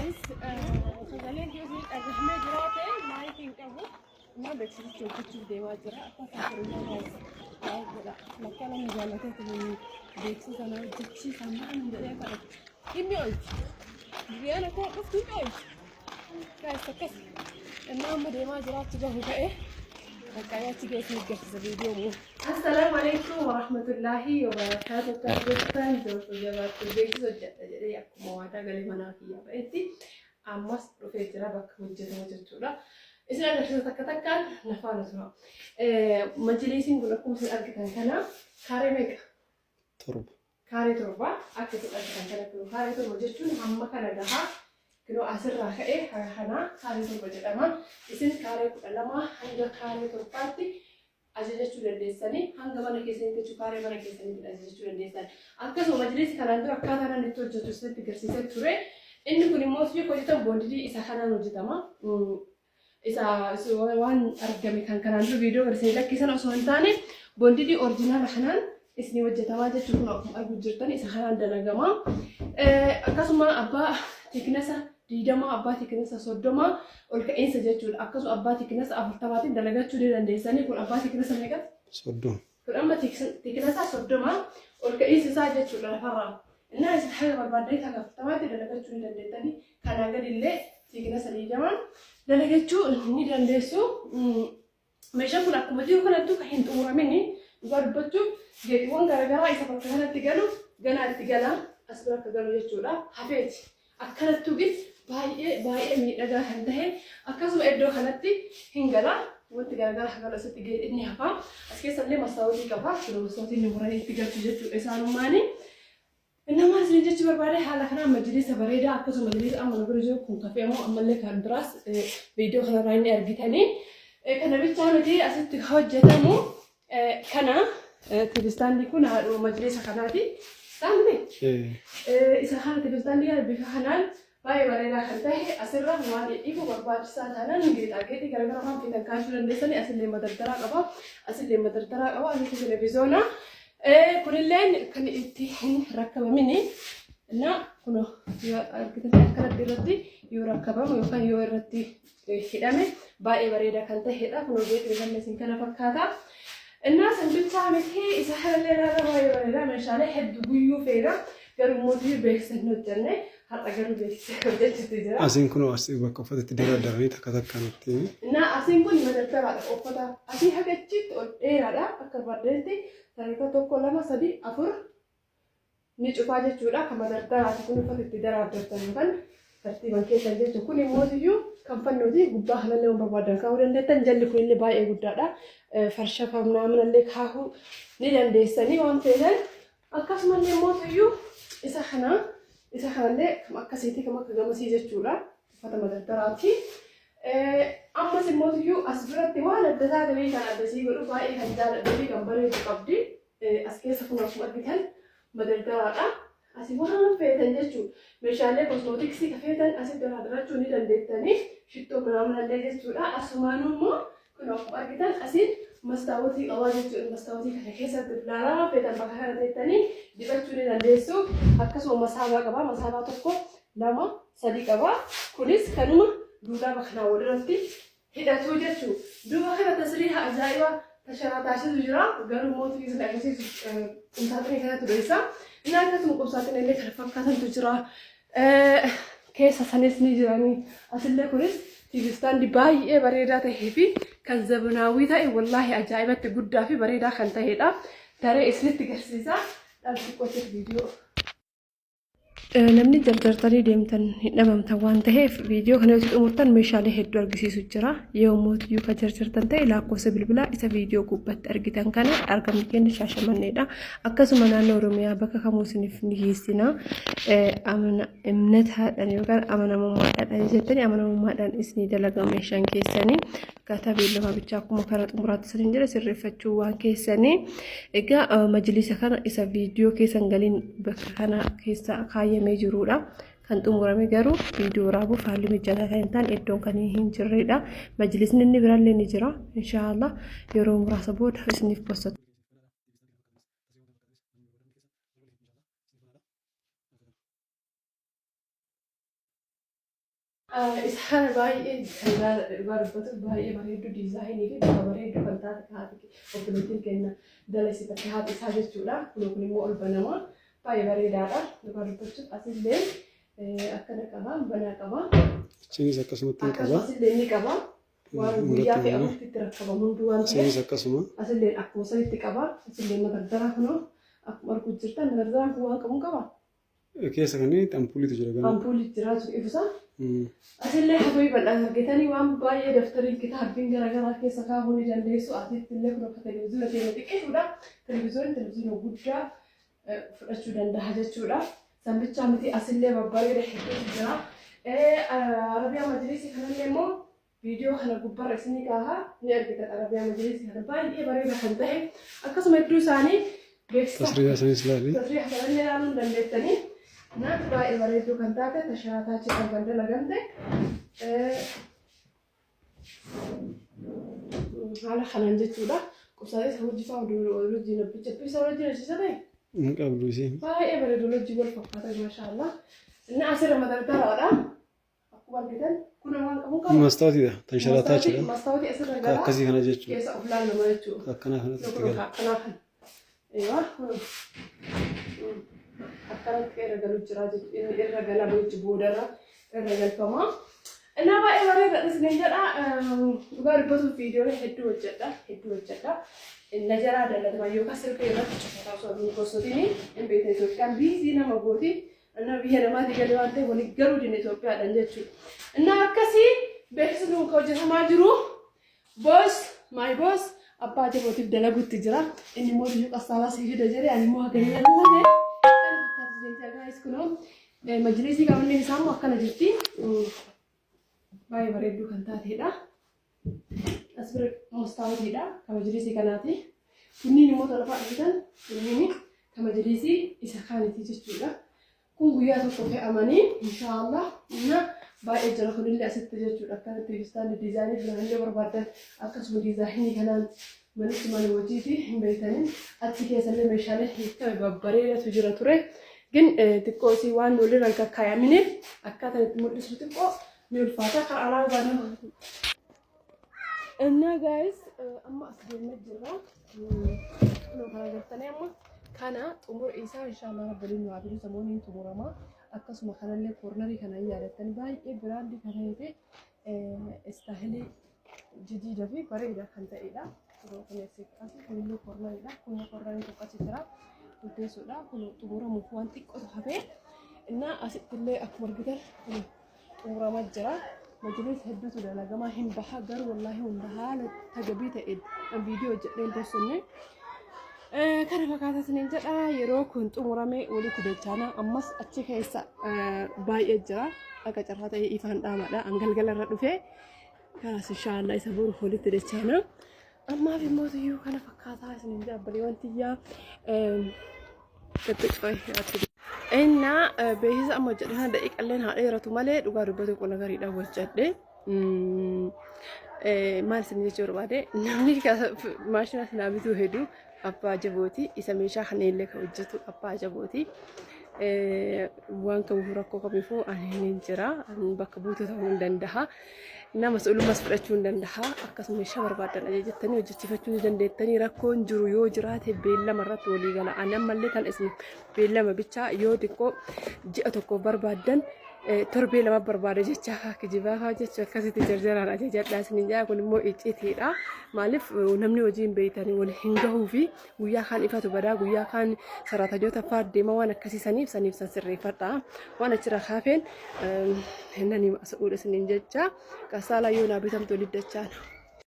Guys, sagaleen keessi dhagahamee jiraate maayikii hin qabu. Amma beeksisichi hojjechuuf deemaa jira. Akka fakkeenyaa guys, like godha. Lakkaa namni jaallatee kun beeksisa na hojjechiisa maal jedhee kadhatu. Dhimmi oolti. Guyyaan akka dhuftu hin oolti. Guys, akkas. Innaa amma deemaa jira achi gahu ka'e. Bakka achi geessu agarsiisa viidiyoo moo. Assalaamu alaikum warahmatullaahi wabarakaatu. Akka jirtan jirtu jabaattu beeksisa hojjedha jedhee akkuma waadaa galee manaa kiyyaa ba'etti ammas dhufee jira bakka hojjetamu jechuudha. Isin agarsiisa takka takkaan na faana tura. Majliisiin kun akkuma isin argitan kana kaaree meeqa? 7. Kaaree 7 akka isin argitan kana kun kaaree 7 jechuun hamma kana gahaa kinoo asirraa ka'ee haga kanaa kaaree 7 jedhama. Isin kaaree 12 hanga kaaree 7tti ajajachuu dandeessanii hanga mana keessanitti jechuun kaaree mana keessanitti ajajachuu dandeessan. Akkasuma majliisi kanaan dura akkaataa inni itti hojjetu isinitti agarsiisee ture. Inni kun immoo yoo hojjetamu boondidii isa kanaan hojjetama. Isa waan argame kan kanaan dura viidiyoo agarsiisanii lakkisan osoo hin taane boondidii orjinaala kanaan isinii hojjetamaa jechuun kun akkuma arguu jirtan isa kanaan dalagama. Akkasuma abbaa tiiknasa 20 abbaa tiiknasa 30 ol ka'iinsa jechuudha. Akkasuma abbaa tiiknasa 40tiin dalagachuu ni dandeessanii kun abbaa tiiknasa meeqa? 30. Kun amma tiiknasa 30 ol ka'iinsa isaa jechuudha lafarraa. Innaa isin haga barbaaddanii haga 40tti dalagachuu ni dandeettanii. Kanaa gadillee tiiknasa 20 dalagachuu ni dandeessu. Meeshaan kun akkuma jiru kanattuu kan hin xumuramini dhugaa dubbachuuf geexiiwwan garaagaraa isa bakka kanatti galu ganaa itti gala as bira akka galu jechuudha. Hafeeti. Akkanattuu gin baay'ee baay'ee miidhagaa kan ta'e akkasuma iddoo kanatti hin gala. Wanti garaagaraa hagala asitti geexin ni hafa. As keessa illee mastaawotii qaba. Yeroo mastaawotiin ni muranii itti galchu jechuudha isaanummaani. Nama isin jechuu barbaade haala kanaan majlisa bareedaa akkasuma majlisa amma nu bira jiru kun kafee immoo ammallee kan biraas viidiyoo kanarraa inni argitanii. Kana bichaa miti asitti hojjetamu kana tivistaandii kun haadhuma majlisa kanaati. Istaandii isa kana tivistaandii kana bifa kanaan baay'ee bareedaa kan ta'e asirra waan dhibu barbaachisaa taanaan geexaageexii garaagaraa waan feetan kaachuu dandeessanii asillee madardaraa qaba. Asillee madardaraa qaba. Asitti televizoona. Kunilleen kan itti hin rakkabamini. Na kun yoo argitan akkanatti irratti yoo rakkabamu yookaan yoo irratti hidhame baay'ee bareedaa kan ta'edha. Kun geexii isallee isin kana fakkaata. Innaa san bichaa miti isa kanallee irraa baay'ee bareeda. Meeshaalee hedduu guyyuu feena. Garuu mootii beeksisa hin hojjenne. Har'a garuu beeksisa hojjechuutti jira. Asiin kun asii bakka uffata itti daradaranii takka takkaan itti. Innaa asiin kun madardaraadha uffata. Asii haga achitti ol dheeraadha. Akka barbaadetti sadarkaa 1 2 3 4 ni cufaa jechuudha. Kan madardaraati kun uffata itti daraaddartan yookaan tartiiban keessan jechuudha. Kun immoo iyyuu kan fannooti gubbaa kanallee waan barbaadan kaa'uu dandeettan. Jalli kunillee baay'ee guddaadha. Farsha manallee kaa'uu ni dandeessanii waan feetan. Akkasumallee immoo iyyuu isa kana isa kanallee kam akkasiiti kam akka gamasii jechuudha. Uffata madardaraati. Ammas immoo iyyuu as biratti waan adda taate wayii kan adda sii godhu baay'ee kan jaalladhuu fi kan bareedu qabdi. As keessa kun akkuma argitan madardaraadha. Asii waan feetan jechuudha. Meeshaalee kosmootiksii ka feetan asitti irraa ni dandeettanii shittoo manaamanallee jechuudha. Asumaanuu immoo kun akkuma argitan asiin mastaawotii qabaa jechuudha. Mastaawotii kana keessatti ilaalaa feetan bakka kana teettanii dibachuu ni dandeessu. Akkasuma masaabaa qaba. Masaabaa 1 2 3 qaba. Kunis kanuma duulaaba kanaa walirratti hidhatuu jechuudha. Duuba kana tasriiha ajaa'ibaa tasharaa taasisu jira. Garuu mootii isin agarsiisu qumsaaxinii kanatti dho'isa. Inni akkasuma qumsaaxinii illee kana fakkaatantu jira. Keessa sanis ni jiranii. Asillee kunis tiivistaandii baay'ee bareedaa ta'ee fi kan zabanaawwii ta'e wallaahi ajaa'ibatti guddaa fi bareedaa kan ta'edha. Taree isinitti garsiisa. Dhalti qotiif viidiyoo. Namni jarjartanii deemtan hin dhabamtan waan ta'eef viidiyoo kana yoo xumurtan meeshaalee hedduu argisiisu jira. Yoo mootiyyuu kan jarjartan ta'e lakkoofsa bilbilaa isa viidiyoo gubbatti argitan kana argamni keenya Shaashamanneedha. Akkasuma naannoo Oromiyaa bakka kamuu isiniif ni geessina. Imnataadhaan yookaan amanamummaadhaan jettanii amanamummaadhaan isinii dalaga meeshaan keessanii. Akkaataa beellamaa bichaa akkuma karaa xumuraatti isiniin jedhe sirreeffachuu waan keessanii. Egaa majlisa kana isa viidiyoo keessan galiin bakka kana keessa kaayyamee jirudha. Kan xumurame garuu viidiyoo waraabuuf haalli mijataa kan hin taane iddoon kan hin jirredha. Majlisni inni birallee ni jira. Inshaallah yeroo muraasa booda isiniif posta. Isaan baay'ee kan dhugaa dubbatu baay'ee bareedduu diizaayinii fi bifa bareedduu kan taate haati obboleettiin keenya dalasifatte haati isaa jechuudha. Kun immoo ol banama. Baay'ee bareedaadha. Dhugaa dubbachuuf asillee akkana qaba, banaa qaba. Achiinis akkasumatti hin qaba. Akkasumas illee ni qaba. Waan guyyaa fe'amutti itti rakkabamu hunduu waan ta'eef. Isinis akkasuma. Asillee akkuma sanitti qaba. Asillee madardaraa kunoo akkuma arguu jirtan madardaraan kun waan qabuun qaba. Keessa kanneen ampuuliitu jira gama. Ampuulii jiraatu ibsa. Asillee hafii bal'aan argitanii waan baay'ee daftarii kitaabbiin garaagaraa keessa kaa'uu ni dandeessu. Asitti illee kun akka televezyiina ta'e xiqqeessuudha. Televezyiinii televezyiina guddaa fudhachuu danda'a jechuudha. Sanbichaa miti asillee babbareeda hedduutu jira. Arabiyaa majlisii kanallee immoo viidiyoo kana gubbarra isinii kaahaa ni argitan. Arabiyaa majlisii kana baay'ee bareeda kan ta'e akkasuma hedduu isaanii beeksisa. Tasriyaa sanis ilaali. Tasriyaa kanallee ilaaluu hin dandeettanii. Naaf baay'ee bareedduu kan taate tashaataachi kan kan dalagamte. Haala kanaan jechuudha. Qubsaalee isa hojii fa'aa wajjin hojjechuu isa wajjin hojjechisa ta'e. Hin qabdu isiin. Baay'ee bareedu hojii wal fakkaata maashaallah. Inni asirra madardaraadha. Akkuma argitan kun waan qabu qaba. Mastaawotiidha. Tan sharaataachidha. Mastaawotii asirra gara Akkasii kana jechuudha. keessa of laalama jechuudha. Akkanaa kanatti itti Kun gala. akkanaa kana. Eeyyuu kun akkanatti irra galu jira jechuudha. Inni irra gala jechuudha boodarra irra galfama. Innaa baay'ee bareeda isiniin jedha. Dhugaa dubbatuuf viidiyoolee hedduu hojjedha. Hedduu hojjedha. Na jaraa dalagama yookaan sirbii irratti cufataa osoo hin gosotiin hin beekne Itoophiyaan biizii nama gooti. Innaa biyya namaatii galee waan ta'eef walii galuu dinne Itoophiyaadhaan jechuudha. Innaa akkasii beeksisni kun kan hojjetamaa jiru. Boss, my boss, abbaa jabootiif dalaguutti jira. Inni immoo biyyuu qassaalaa sii fida jedhee ani immoo haga hin lallabe. Kana fakkaatu jecha guys kunoo majlisii qabanneen isaa immoo akkana jirti. Baay'ee bareedduu kan taatedha. As bira mastaawotiidha kan majlisii kanaati. Kunniin immoo talafaa argitan kunniin kan majlisii isa kaaniiti jechuudha. Kun guyyaa tokko fe'amanii inshaallah na baay'ee jira kunillee asitti jechuudha. Akkanatti fistaanni diizaayinii biraan barbaadan akkasuma diizaayinii kanaan manichi mana hojiiti hin beektanii achi keessallee meeshaalee hiikkame babbareedatu jira ture. Gin xiqqoo isii waan walirra hin kakkaayaminiif akkaataa itti mul'isu xiqqoo ni ulfaata. Kan alaa baanee Innaa guys amma as deemnee jirra. Kunoo kana gartanii amma kana xumura isaa inshaallah rabbiin nu haa fidu samooniin xumurama. Akkasuma kanallee koornarii kana hin yaadattani baay'ee biraandii kan ta'ee fi istaayilii jijjiirraa fi bareedaa kan ta'edha. Kunoo kun asii kunillee koornariidha. Kun koornariin tokko achi jira. Guddeessuudha. Kun xumuramuuf waan xiqqootu hafee. Innaa asittillee akkuma argitan kun xumuramaa jira. Majlis hedduutu dalagamaa hin baha garuu wallaahi hunda haala tagabii ta'een viidiyoo hojjedhee hin tolfanne. Kana fakkaata isiniin jedha yeroo kun xumurame walitti dachaana ammas achi keessa baay'ee jira. Akka carraa ta'ee ifaan dhaamadha. An galgala irra dhufee kanas inshaallah isa boru walitti dachaana. Ammaaf immoo tuyyuu kana fakkaataa isiniin jedha obboleewwan tiyyaa xixiqqoo. Innaa beeksisa amma hojjedhe kana daqiiqalleen haa dheeratu malee dhugaa dubbatu qola gariidhaan hojjedhe. Maal isin jechuu barbaade namni maashina sinaa bituu hedduu abbaa jabooti isa meeshaa kana illee kan hojjetu abbaa jabooti. Waan kamiifuu rakkoo kamiifuu ani ni jira bakka buutuu ta'uu hin danda'a. Nama olumas fudhachuu hin danda'a. Akkasuma meeshaa barbaadan ajajattanii hojjechiifachuu ni dandeettanii rakkoon jiru yoo jiraate beellama irratti walii gala. Ani ammallee tan isin beellama bichaa yoo xiqqoo ji'a tokko barbaaddan torbee lama barbaada jecha kijibaa fa'aa jecha akkasitti jarjaraan ajajadhaa isiniin jedha kun immoo iccitiidha. Maaliif namni hojii hin beektanii wal hin gahuu fi guyyaa kaan ifatu badaa guyyaa kaan saraatanyoota fa'aa deema waan akkasii saniif saniif san sirreeffadha. Waan achirra kaafeen nani masa'uudha isiniin jecha qasaalaa yoo naa bitamtu walitti dachaana.